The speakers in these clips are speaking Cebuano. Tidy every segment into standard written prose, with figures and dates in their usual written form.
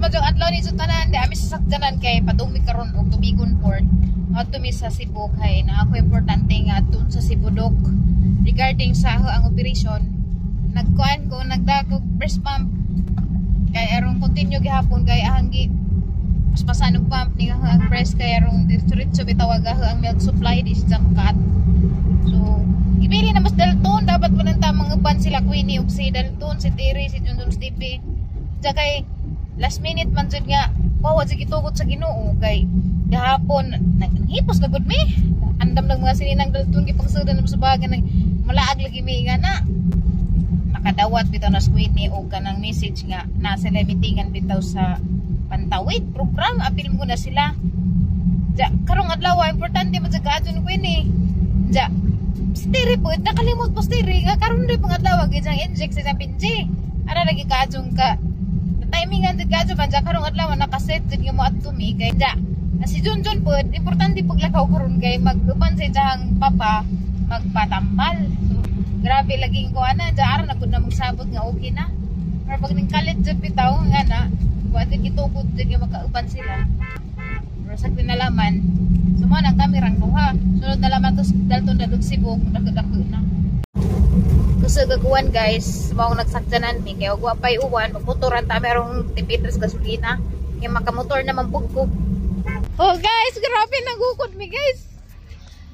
madyong adlaw ni sa tanan, di ami sa sakyanan kay padung mi karon og Tubigon Port. Ngadto mi sa Cebu kay na ako importante nga adton sa Cebu, Dok. Regarding sa ako ang operation, nagkuan ko nagdagog breast pump kay aron continue gihapon kay ahang gi paspasan og pump ni ang breast kay aron diretso bitaw ang milk supply di siya makat. So gibili na mas Dalton, dapat pa nang tamang uban sila Queenie ug si Dalton, si Terry, si Junjun Stevie. Diya kay last minute man jud nga wa jud gitugot sa Ginoo kay gahapon naghipos na gud mi. Andam lang mga sininang Dalton gipangsudan sa bagan nang malaag lagi mi nga na. Nakadawat bitaw na Queenie og kanang message nga na sila meetingan bitaw sa Pantawid program, apil mo na sila. Diya karong adlaw importante man jud kaadto ni Queenie. Diya si Terry po, nakalimot po si Terry nga karon rin pang adlaw gyud siyang inject sa pinji. Ara lagi kaadtong ka timingan jud kaadto man diya karong adlaw nakaset jud nga moadto mi kay diya si Junjun po importante paglakaw karon kay mag-uban sa iyang papa magpatambal. So, grabe laging ko ana diya ara na gud na magsabot nga okay na. Pero pag ning kalit jud bitaw nga na wa jud gitugod jud nga magkauban sila. Pero sa kinalaman so mo nang kamerang duha. Sunod na laman to Dalton na dug Cebu dako na. Kusog uwan guys, mao nagsakyanan mi kay og wa pay uwan, magmotoran ta merong tipitres gasolina. Kay makamotor naman pug ko. Oh guys, grabe nagukod mi guys.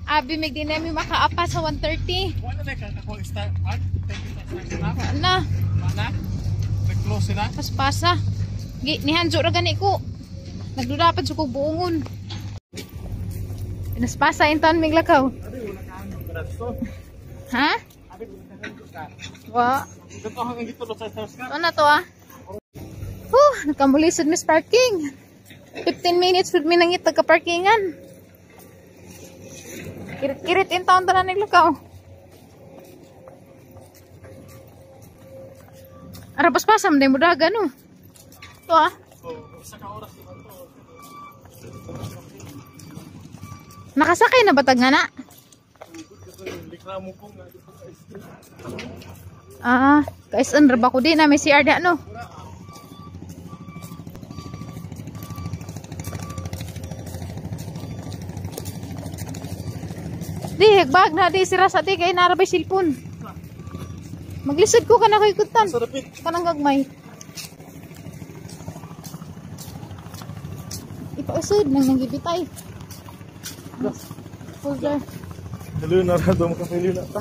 Abi mig di na mi makaapa sa 1:30. Wala na ka ako start at na. Mana? Nag-close sila. Paspasa. Gi nihanjo ra gani ko. Nagduda pa jud ko buongon. Pinaspasa intan mig lakaw. Ha? Wa. Ano na to ah? Huh, nakamulisod miss parking. 15 minutes with me nangit ka parkingan. Kirit-kirit in taon tanan naglakaw. Ara paspasa man mo dagan no. To ah. Nakasakay na batag nga na? Ah, guys, an ra ba ko di na may CR da no. Di bag na di sira sa di kay nara bay silpon. Maglisod ko kana kay kutan. Kanang gagmay. Ipausod nang nanggibitay. Folder. Dalo na ra do makapili na ta.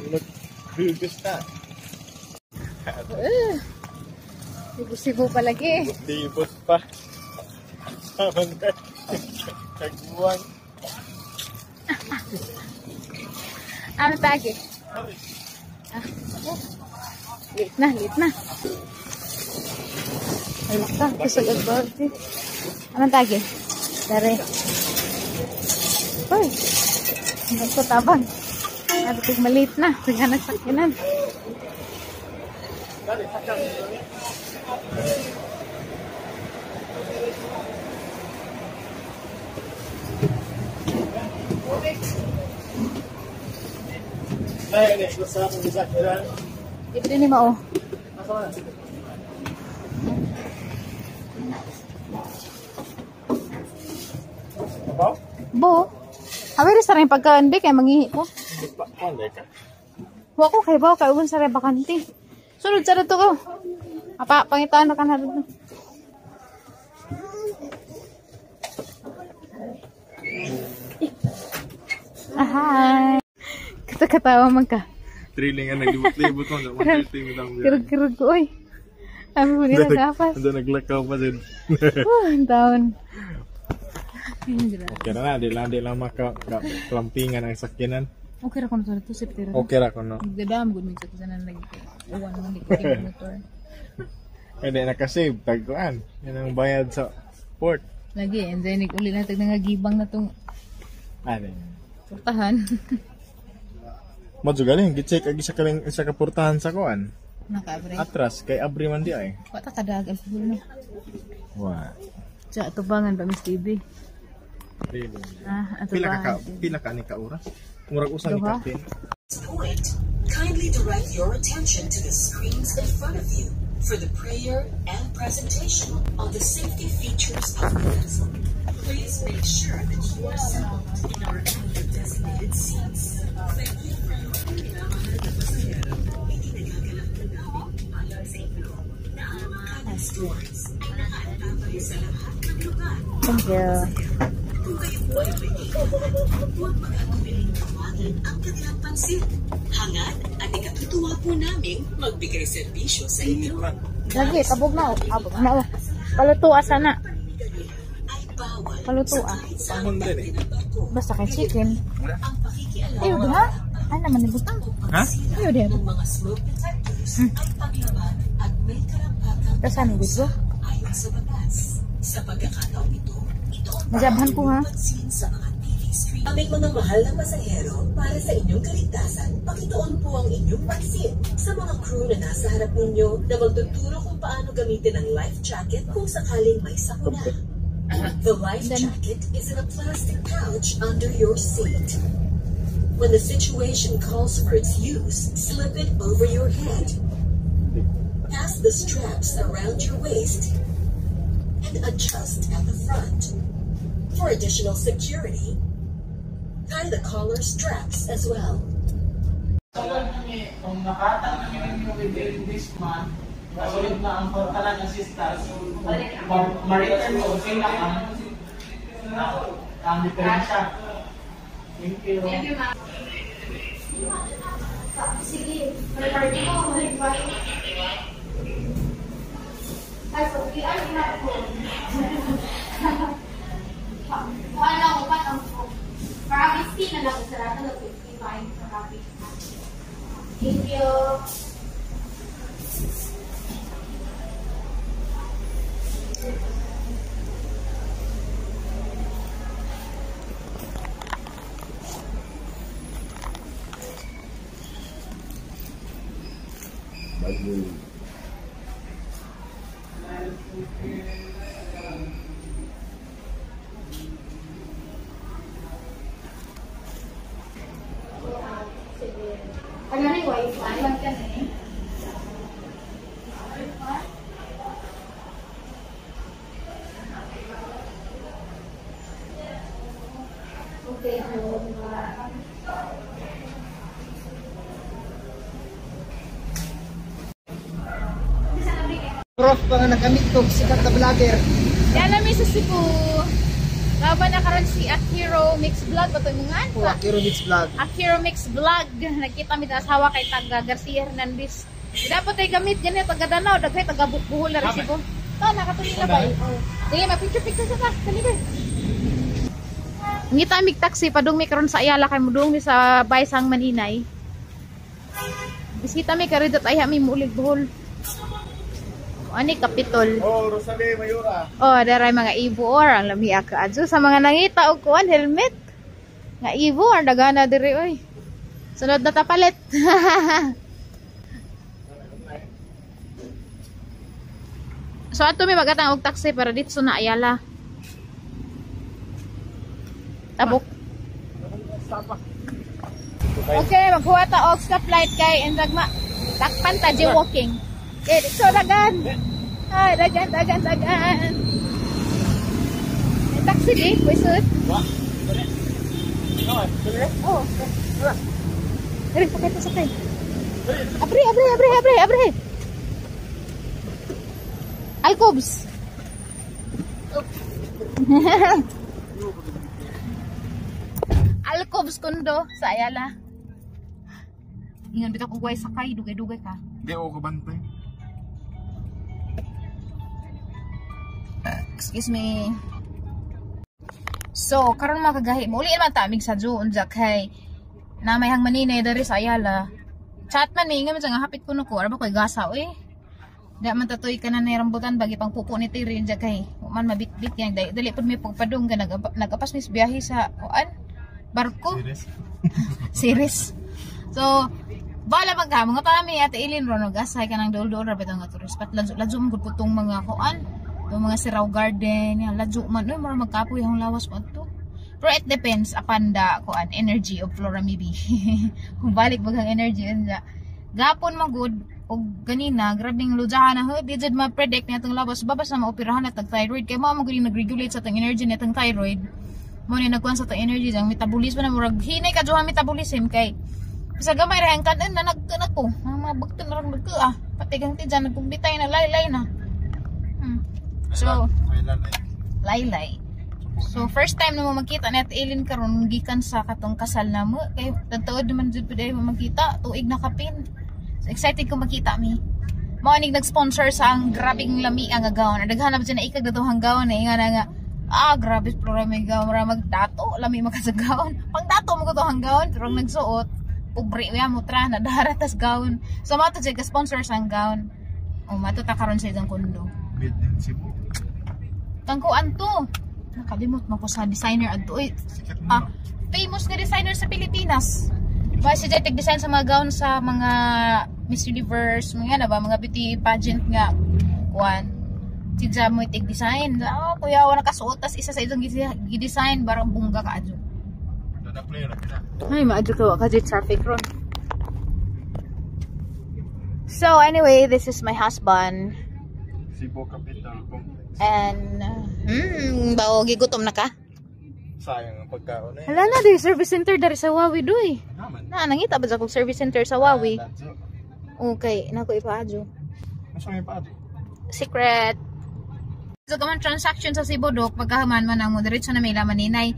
Nag-bugos ta. Sibo-sibo palagi. Libot pa. Kagbuwan. Ano tagi? Ah, late na, late na. Ay, laka. Kusog ang bawti. Anong tagi? Dare. Uy. Hindi ko tabang. Ano kung malate na. Sige na sakyanan. Ito ni Mao. Bo. Awir sa rin pagkaan be kay mangihi ko. Wa ko kay baw kay ugon sa rin bakante. Sunod sa dito ko. Apa pangitaan na kan dito. Hi. Kata-katawa man ka. Thrilling nga naglibot-libot man. 1:30 lang. Kirog-kirog ko oy. Abi mo nila gapas. Ando naglakaw pa din. Oh, taon. Okay na, di lang maka-klampingan ang sakyanan. Okay ra kuno sa dito, safety ra. Okay ra kuno. Nagdadam gud mi sa tanan nag uwan man di ko motor. Pwede na kasi tagkuan. Yan ang bayad sa port. Lagi and then uli na tag nangagibang na tong ano. Portahan. Madyo galing gi-check ag isa ka isa ka portahan sa kuan. Naka-abre. Atras kay abre man di ay. Wa ta kadag alkohol no. Wa. Sa tubangan ba Miss TV? Really? Ah, ato Pila ka pila ka ni ka oras? Murag usa ni Duha? ka 10. Point, kindly direct your attention to the screens in front of you for the prayer and presentation on the safety features of the vessel. Please make sure that you are settled in our designated seats. Thank you for your Minamahal na pasahero. Ikinagagalak po namin ayon sa inyo na ang mga stores ay nakaantabay sa lahat ng lugar. Thank you. Kung kayo po ay may kailangan, huwag mag-atubiling tawagan ang kanilang pansin. Hangad at ikatutuwa po naming magbigay serbisyo sa inyo. Lagi, tabog na. Abog na. Palutua sana. Ay bawal Palutua. sa kahit saang parte ng barko. Basta kay chicken. Ang pakikialam Ayaw diha. Ay naman ni butang. Ha? Ayaw diha. ng mga smoke detectors ay paglaban at may karampatang Tasan ni gusto. ayon sa batas. Sa pagkakataong ito, ito ang Majabhan ko, ha? pansin sa mga TV screen. Aming mga mahal na pasahero, para sa inyong kaligtasan, pakituon po ang inyong pansin sa mga crew na nasa harap ninyo na magtuturo kung paano gamitin ang life jacket kung sakaling may sakuna. The life jacket is in a plastic pouch under your seat. When the situation calls for its use, slip it over your head. Pass the straps around your waist and adjust at the front. For additional security, tie the collar straps as well. So, kung nakatang kami ninyo within this month, kasunod na ang tanan assistance, ma-return mo sila ang diferensya. Thank you. Thank you, ma'am. Sige, party mo, balik. Ay, so, ay, ina ko. Kuha lang, upat ang ko. Para 50 na lang, sarado na 55 sa happy. Thank you. Ano ni wifi? Lang ka eh. Okay, Prof, pa nga nakamit ko, sikat na vlogger. Yan namin sa Cebu. Laban na karon si Akiro Mix Vlog ba to imong Po, Akiro Mix Vlog. Akiro Mix Vlog. Nakita mi ta asawa kay taga Garcia Hernandez. Dapat ay gamit ganito taga Danau, daghay taga Buhol na rin Cebu. Ta nakatuli na ba? Sige, ma picture picture sa ta. Dali ba? Ngita mig taxi padung mi karon sa Ayala kay mudung mi sa Baysang Maninay. Bisita mi karon ay mi muulig Bohol. Ani Kapitol. Oh, Rosalie Mayura. Oh, daray mga ibo or ang lami ka adyo sa mga nangita og kuan helmet. Nga ibo ang dagana diri oy. Sunod na ta palit. So ato mi magatang og taxi para dito na Ayala. Tabok. Okay, maghuwa ta og stoplight kay endagma. Takpan ta walking. Okay, dito dagan. Ay, dagan, dagan, dagan. May taxi di, pwesod. Oh. Dali, pakay pa sakay. Abre, abre, abre, abre, abre. Alcobs. Alcobs kundo sa Ayala. Ingon bitaw kung guway sakay, dugay-dugay ka. Di ako kabantay. Excuse me. So, karon mga kagahi, muli naman ta mig sa June unja kay na may hang maninay diri sa Ayala. Chat man ni nga man nga hapit kuno ko, ara ba koy gasa oy. Di man tatoy ka na rambutan bagi pang pupo ni Tiri unja kay man mabitbit yang dali, dali pud mi pagpadung ka nagapas mis biyahe sa kuan barko. Series. So, bala man ka mga tami Ate Ilin ron gasay ka nang duol-duol ra bitong nga tourist spot ladyo man gud putong mga kuan. Itong mga Sirao Garden, yan, ladyo man, uy, mura magkapoy ang lawas mo ato. Pero it depends upon the kuan, energy of Flora maybe. Kung balik bagang energy, yun siya. Gapon mo good, Og ganina, grabing lujahan na ho, di jud ma-predict na itong lawas babas na maoperahan na tag thyroid kay mao mo gud nag-regulate sa tang energy na itong thyroid. Mo ni nagkuan sa tang energy ang metabolism na murag hinay ka juha metabolism kay bisa gamay ra ang kanon na nagkanak ko. Ang mga bagton na rang nagka ah. Pati kang ti dyan, nagkumbitay na laylay na. So, laylay. So first time na mo magkita ni Ate Eileen karon gikan sa katong kasal na mo kay tatuod naman jud pud mo magkita, tuig na kapin. So excited ko makita mi. Mao ning nag-sponsor sa ang grabing lami ang gown. Daghan na ba na ikag datuhang gown eh nga na nga ah grabe plura may gown mura magdato lami maka sa gown. Pangdato mo ko ang gown pero ang nagsuot pobre ya mo tra na dara tas gown. So mato jud ka sponsor sa ang gown. O mato ta karon sa isang kondo. Made in Cebu. Tangkuan to. Nakalimot man ko sa designer adto. Uy, Sikat mo. ah, famous nga designer sa Pilipinas. Ba siya dyan design sa mga gown sa mga Miss Universe, mga na ba, mga beauty pageant nga. Kuan. Si Jam mo tig design. Ah, kuya, wala kasuot tas isa sa itong gi-design barang bungga ka adyo. Dada player na kita. Ay, maadyo ka ka traffic ron. So anyway, this is my husband Cebu Capital Complex. and bao gigutom na ka? Sayang ang pagkaon eh. Hala na, di service center dari sa Wawi doy. Naman. Na, nangita ba sa akong service center sa Wawi? Ah, Lanzo. Okay, nako ipaadyo. Masa may paadyo? Secret. So, kaman transaction sa Cebu Dok, pagkahaman man ang diretso na may laman ninay.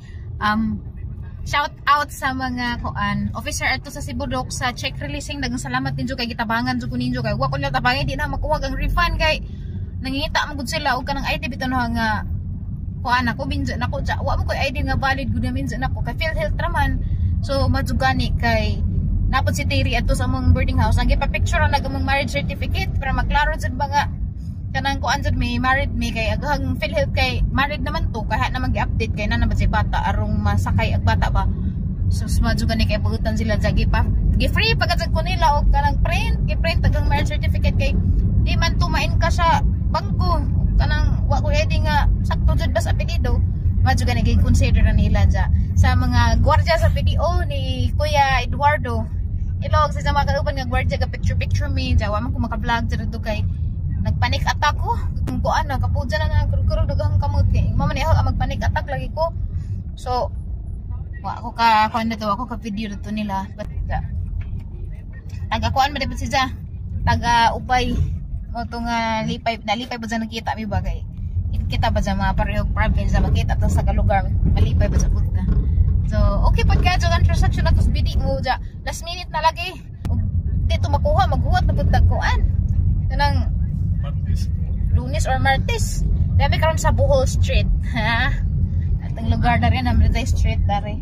Shout out sa mga kuan officer ato sa Cebu Dok sa check releasing, daghang salamat ninyo kay gitabangan jud ko ninyo kay wa ko nila tabangan, di na makuha ang refund kay nangita man gud sila og kanang ID bitaw na nga kuan ako minjo nako ja wa mo koy ID nga valid gud na minjo nako kay PhilHealth ra man. So madzugani kay napod si Terry ato sa among boarding house ang gipa-picture ang among marriage certificate para maklaro jud ba nga kanang kuan jud may married may kay aghang PhilHealth kay married naman to kaha naman gi-update kay na naman si bata arong masakay ag bata ba. So madyo gani kay buutan sila ja gipa gi free pagka ko nila og kanang print gi-print agang marriage certificate kay di man tumain ka sa bangko kanang wa ko ready nga sakto jud ba sa apelyido. Madyo gani gi consider na nila ja sa mga gwardiya sa PDO ni Kuya Eduardo ilog sa mga kauban nga gwardiya ga picture picture me ja wa man ko maka-vlog dito kay nagpanic attack ko kung kuan na kapudya na nga kurog daghang kamot kay mama ni ako magpanic attack lagi ko. So wa ako ka kuan na to ako ka video dito nila but taga kuan man dapat siya taga upay mo to nga lipay na lipay ba dyan nakita mi bagay kita ba dyan mga parehong province na makita to sa lugar malipay ba sa punta. So okay pag kadyo ang transaction na to sa BDO ja last minute na lagi ug dito makuha maghuwat na pud tag kuan kanang Martes. Lunes or Martes. Dami karon sa Bohol Street, ha? At ang lugar na rin, Amritay Street dari.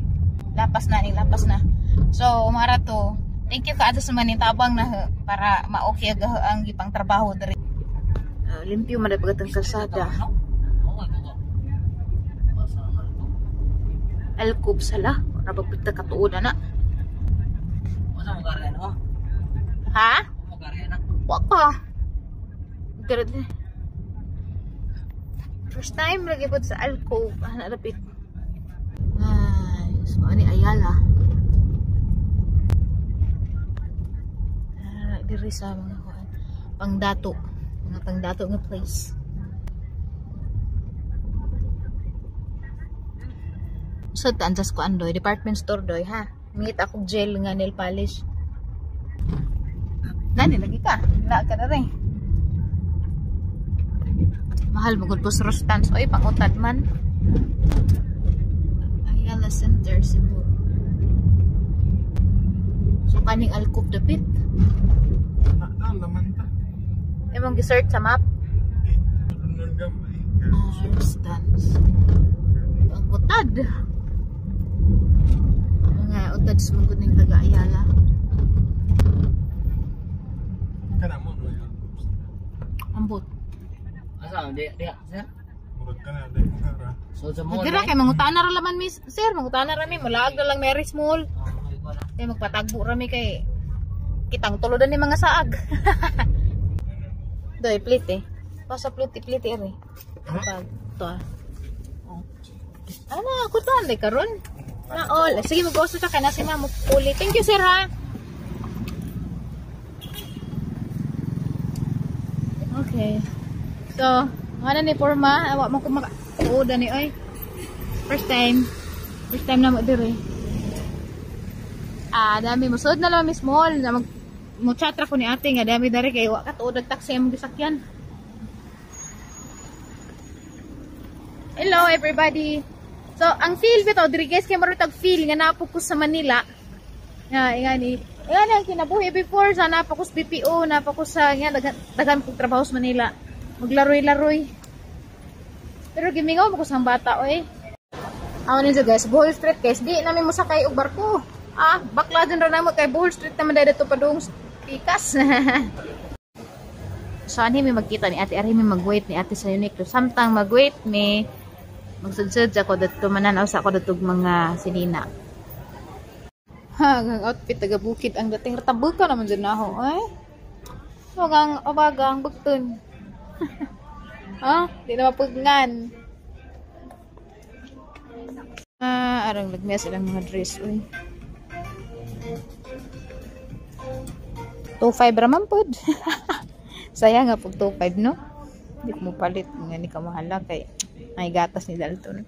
Lapas na ni, lapas na. So, mara to. Thank you ka sa manitabang na ho, para ma-okay ang ang gipang trabaho dari. Limpyo man dapat ang kalsada. Alcob sala, rabag pud ta katuod na. Ha? Wa ka. First time lagi po sa alcove. Ah, narapit. Ay, so ani Ayala. Ah, diri sa mga kuan. Pangdato. Mga pangdato nga place. So taan sa kuan doy, department store doy ha. Mingit ako gel nga nail polish. Nani lagi ka? Na ka na rin. Mahal mo gud po sa Rustans. Oy, pangutad man. Ayala Center, Cebu. So, kaning alcove dapit. Na, laman ta. Imong gi-search sa map. Nun gamay. Ah, Rustans. Pangutad. Mga utad sa mga ning taga Ayala. Kana mo no yung Ambot. Asa di di sir? Murag ka na dai mga ra. So sa mo. Dira kay mangutana ra laman mi sir, mangutana ra mi mulaag na lang Mary's Mall. Kay magpatagbo ra mi kay kitang tulo ni mga saag. Doy plate eh. Pasa plate plate ere. Pag to ah. Oh. Ano ako to anday karon? Na all. Sige mag-uso ka na si ma'am uli. Thank you sir ha. Okay. So, ano ni forma? Awa mo ko maka tuoda ni oy. First time. First time na mo diri. Ah, dami mo sud na lang mi small na mag mo chat ra ko ni ate nga dami diri kay wa ka tuod og taxi among gisakyan. Hello everybody. So, ang feel bitaw diri guys kay maro tag feel nga naa ko sa Manila. Nga ingani. Ingani ang kinabuhi before sa naa pa ko sa BPO, naa pa ko sa nga daghan, daghan kog trabaho sa Manila. Maglaroy-laroy. Pero gimingaw mo ko sa bata oy. Amo ninyo guys, Bohol Street guys, di namin mosakay og barko. Ah, bakla din ra namo kay Bohol Street naman dahil dito padung pikas. So anhi mi magkita ni ate, arhi mi mag-wait ni ate sa Uniqlo. Samtang mag-wait mi, magsudsud ako dito, mananaw sa ako dito mga sinina. Ha, ang outfit taga bukid ang dating ratabuka naman dyan ako, ay. Wagang abagang bugtun. Ah, di na mapugnan. Ah, arang lagmias ilang mga dress, uy. 2.5 ra man pod. Sayang nga pag 2.5, no? Hindi ko mo palit nga ni kamahala kay ay gatas ni Dalton.